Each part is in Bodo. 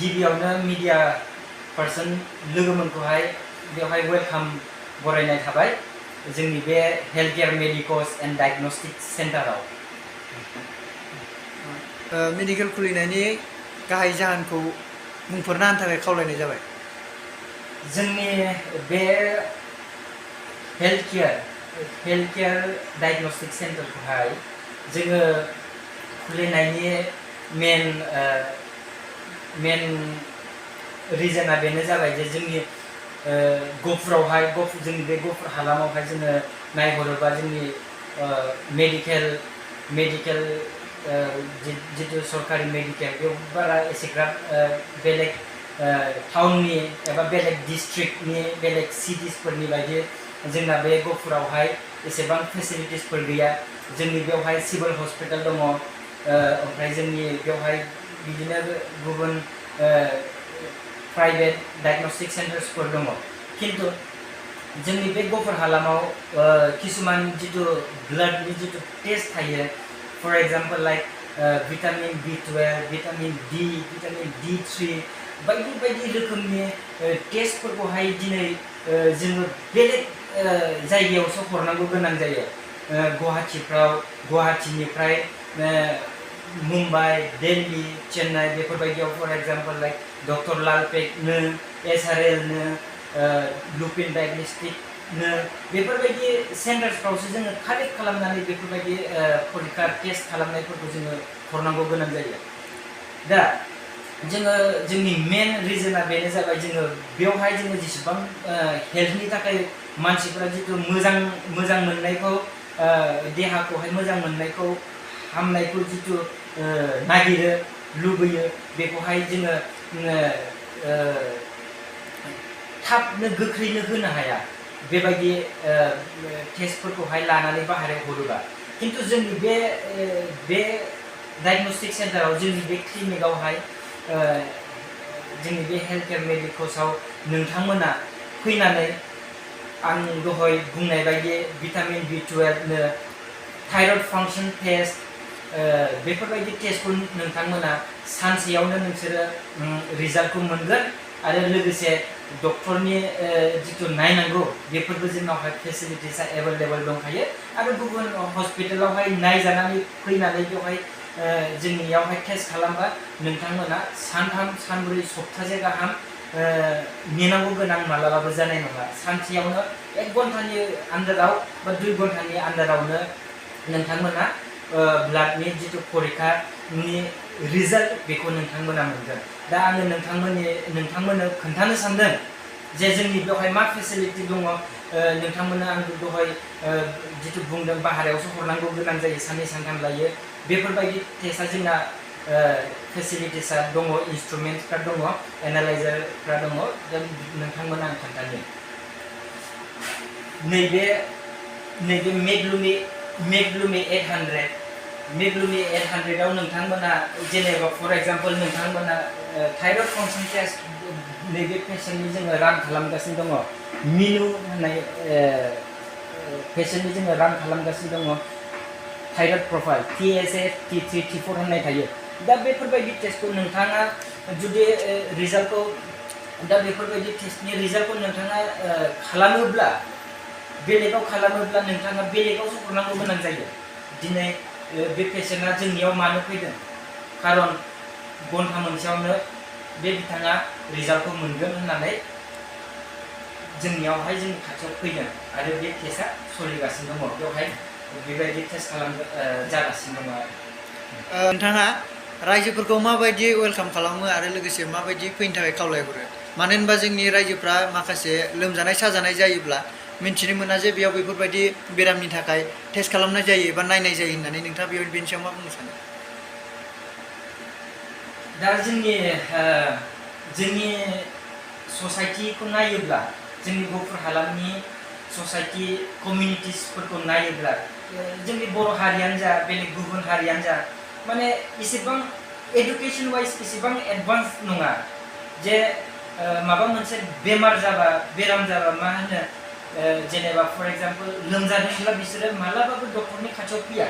गिबियावनो मीडिया पर्सन लोगोमोनखौहाय बेवहाय वेलकाम बरायनाय थाबाय जोंनि बे health care medicos and diagnostic सेन्टाराव। मेडिकल खुलिनायनि गाहाय जाहोनखौ बुंफोरना होनो थाखाय खावलायनाय जाबाय। जोंनि बे हेल्थ केयर डायग्नोस्टिक सेन्टारखौहाय जोङो खुलिनायनि मेन रिजोना बेनो जाबाय जे जोंनि गफुरावहाय जोंनि बे गफुर हालामावहाय जोङो नायहरोबा जोंनि मेडिकेल जितु सरकारि मेडिकेल बेयाव बारा एसेग्राब बेलेग टाउननि एबा बेलेग डिस्ट्रिक्टनि बेलेग सिटिसफोरनि बायदि जोंना बे गफुरावहाय एसेबां फेसिलिटिसफोर गैया। जोंनि बेवहाय सिभिल हस्पिटाल दङ, ओमफ्राय जोंनि बेवहाय बिदिनो गुबुन प्राइभेट डायग्नोस्टिक सेन्टार्सफोर दङ। किन्तु जोंनि बे गफुर हालामाव किसुमान जितु ब्लाडनि जितु टेस्ट थायो, for example like vitamin B12, vitamin D, vitamin D3 by the बायदि रोखोमनि टेस्टफोरखौहाय दिनै जोङो बेलेग जायगायावसो हरनांगौ गोनां जायो। गुवाहाटीनिफ्राय मुम्बाइ, दिल्ली, चेन्नाई बेफोरबायदियाव फर एग्जाम्पल लाइक डक्टर लालपेटनो, SRLनो, लुपिन डायग्नोस्टिकनो बेफोरबायदि सेन्टार्सफ्रावसो जोङो कालेक्ट खालामनानै बेफोरबायदि परीक्षा टेस्ट खालामनायफोरखौ जोङो हरनांगौ गोनां जायो। दा जोङो जोंनि मेन रिजोना बेनो जाबाय जोङो बेवहाय जोङो जेसेबां हेल्थनि थाखाय मानसिफोरा जितु मोजां मोननायखौ देहाखौहाय मोजां मोननायखौ हामनायखौ जितु नागिरो लुबैयो बेखौहाय जोङो थाबनो गोख्रैनो होनो हाया बेबायदि टेस्टफोरखौहाय लानानै बाहेरायाव हरोबा। किन्तु जोंनि बे डायग्नोस्टिक सेन्टाराव जोंनि बे क्लिनिकआवहाय जोंनि बे हेल्थ केयर मेडिकसआव नोंथांमोना फैनानै आं दहाय बुंनाय बायदि भिटामिन B12नो, थायरइड फांसन टेस्ट बेफोरबायदि टेस्टखौ नोंथांमोना सानसेयावनो नोंसोरो रिजाल्टखौ मोनगोन आरो लोगोसे डक्टरनि जितु नायनांगौ बेफोरबो जोंनावहाय फेसिलिटिसआ एभेलेबल दंखायो आरो गुबुन हस्पिटालावहाय नायजानानै फैनानै बेवहाय जोंनियावहाय टेस्ट खालामबा नोंथांमोना सानथाम सानब्रै सप्तासे गाहाम नेनांगौ गोनां मालाबाबो जानाय नङा। सानसेयावनो 1 घन्टानि आन्दाराव बा 2 घन्टानि आन्दारावनो नोंथांमोना ब्लाडनि जितु परीक्षानि रिजाल्ट बेखौ नोंथांमोना मोनगोन। दा आङो नोंथांमोननो खोन्थानो सानदों जे जोंनि बेवहाय मा फेसिलिटि दङ। नोंथांमोननो आं दहाय जितु बुंदों बाहेरायावसो हरनांगौ गोनां जायो, साननै सानथाम लायो, बेफोरबायदि टेस्टआ जोंना फेसिलिटिसआ दङ, इन्सट्रुमेन्टसफ्रा दङ, एनालाइजारफ्रा दङ। दा नोंथांमोना आं खोन्थानो नैबे मेगलुमि 800आव नोंथांमोना जेनेबा फर एग्जाम्पल नोंथांमोना थायरइड फांसन टेस्ट नैबे पेसेन्टनि जोङो रान खालामगासिनो दङ, मिनु होननाय पेसेन्टनि जोङो रान खालामगासिनो दङ। Thyroid profile TSA, T3, T4 होननाय थायो। दा बेफोरबायदि टेस्टखौ नोंथाङा जुदि रिजाल्टखौ बेफोरबायदि टेस्टनि रिजाल्टखौ नोंथाङा खालामोब्ला नोंथाङा बेलेगावसो हरनांगौ गोनां जायो। दिनै बे पेसेन्टआ जोंनियाव मानो फैदों, खारन घन्टा मोनसेयावनो बे बिथाङा रिजाल्टखौ मोनगोन होननानै जोंनियावहाय जोंनि खाथियाव फैदों आरो बे टेस्टआ सोलिगासिनो दङ। बेवहाय बेबायदि टेस्ट जागासिनो दङ। नोंथाङा रायजोफोरखौ माबायदि वेलकाम खालामो आरो लोगोसे माबायदि फैनो थाखाय खावलायहरो? मानो होनबा जोंनि रायजोफ्रा माखासे लोमजानाय साजानाय जायोब्ला मिन्थिनो मोना जे बेयाव बेफोरबायदि बेरामनि थाखाय टेस्ट खालामनाय जायो एबा नायनाय जायो होननानै नोंथाङा बेनि सायाव मा बुंनो सानो? दा जोंनि ससाइटिखौ नायोब्ला, जोंनि गफुर हालामनि ससाइटि कमिउनिटिसफोरखौ नायोब्ला जोंनि बर' हारियानो जा बेलेग गुबुन हारियानो जा माने इसेबां एडुकेसन वाइज इसेबां एडभान्स नङा जे माबा मोनसे बेराम जाबा मा होनो जेनेबा फर एग्जाम्पल लोमजादोंब्ला बिसोरो मालाबाबो डक्टरनि खाथियाव फैया,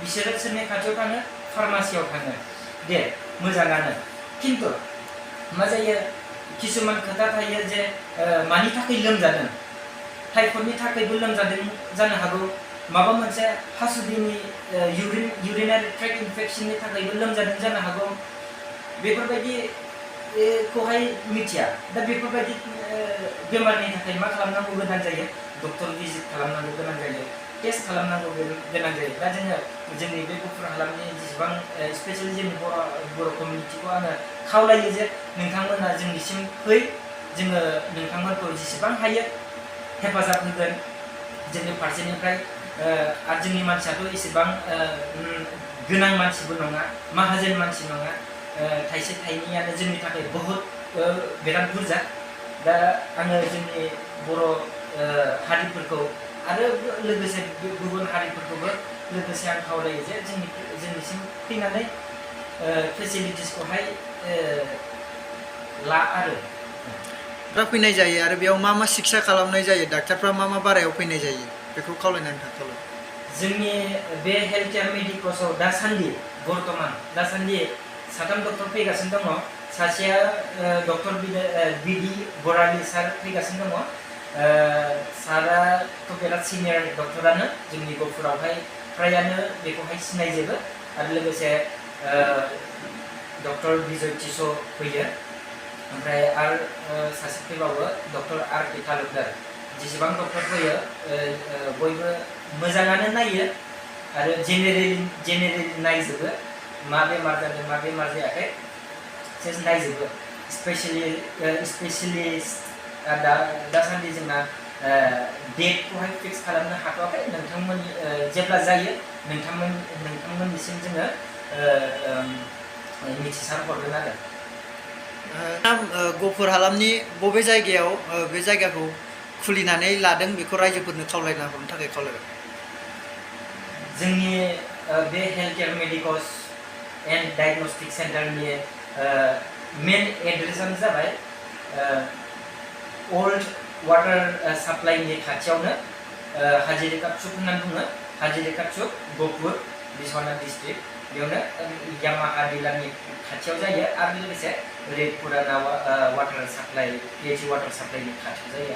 बिसोरो सोरनि खाथियाव थाङो, फार्मासियाव थाङो। दे मोजाङानो, किन्तु मा जायो किसुमान खोथा थायो जे मानि थाखाय लोमजादों टाइफयडनि थाखायबो लोमजादों जानो हागौ माबा मोनसे हासुदैनि इउरिनारि ट्रेक्ट इनफेक्शननि थाखायबो लोमजादों जानो हागौ बेफोरबायदिखौहाय मिथिया दा बेफोरबायदि बेमारनि थाखाय मा खालामनांगौ गोनां जायो डक्टर भिजिट खालामनांगौ गोनां जायो टेस्ट खालामनांगौ गोनां जायो दा जोंनि बे गुफुर हालामनि जेसेबां स्पेसियेलि जोंनि बर' कमिउनिटिखौ आङो खावलायो जे नोंथांमोना जोंनिसिम फै जोङो नोंथांमोनखौ जेसेबां हायो हेफाजाब होगोन जोंनि फारसेनिफ्राय आरो जोंनि मानसियाथ' एसेबां गोनां मानसिबो नङा माहाजोन मानसि नङा थाइसे थाइनैयानो जोंनि थाखाय बहुद बिराद बुरजा दा आङो जोंनि बर' हारिफोरखौ आरो लोगोसे गुबुन हारिफोरखौबो लोगोसे आं खावलायो जे जोंनिसिम फैनानै फेसिलिटिसखौहाय ला आरो फैनाय जायो आरो बेयाव मा मा सिकित्सा खालामनाय जायो डाक्टारफ्रा मा बारायाव फैनाय जायो बेखौ खावलायनानै थाखाय जोंनि बे हेल्थ केयार मेडिकसआव दासान्दि साथाम डक्टर फैगासिनो दङ सासेया डक्टर बिदि बरालि सार फैगासिनो दङ साराथ' बिराद सिनियर डक्टरानो जोंनि गहपुरावहाय फ्रायानो बेखौहाय सिनायजोबो आरो लोगोसे डक्टर बिजय किश' फैयो ओमफ्राय आरो सासे फैबावो डक्टर आर के तालुकदार जेसेबां डक्टर फैयो बयबो मोजाङानो नायो आरो जेनेरेलि नायजोबो मा बेमार जादों मा बेमार जायाखै सेस नायजोबो स्पेसियलिस्ट दासान्दि जोंना डेटखौहाय फिक्स खालामनो हाथ'वाखै नोंथांमोननि जेब्ला जायो नोंथांमोननिसिम जोङो मिथिसार हरगोन आरो गहपुर हालामनि बबे जायगायाव बे जायगाखौ खुलिनानै लादों बेखौ रायजोफोरनो खावलायना हरनो थाखाय खावलायबाय जोंनि बे हेल्थ केयार मेडिकस एन्ड डायग्नोस्टिक सेन्टारनि मेन एड्रेसानो जाबाय ओल्ड वाटार साप्लाइनि खाथियावनो हाजिरिका चुक होननानै बुङो हाजिरिका चुक गहपुर बिश्वनाथ डिस्ट्रिक्ट बेयावनो यामाहा डिलारनि खाथियाव जायो आरो लोगोसे ओरै पुराना वाटार साप्लाइ PHC वाटार साप्लाइनि खाथियाव जायो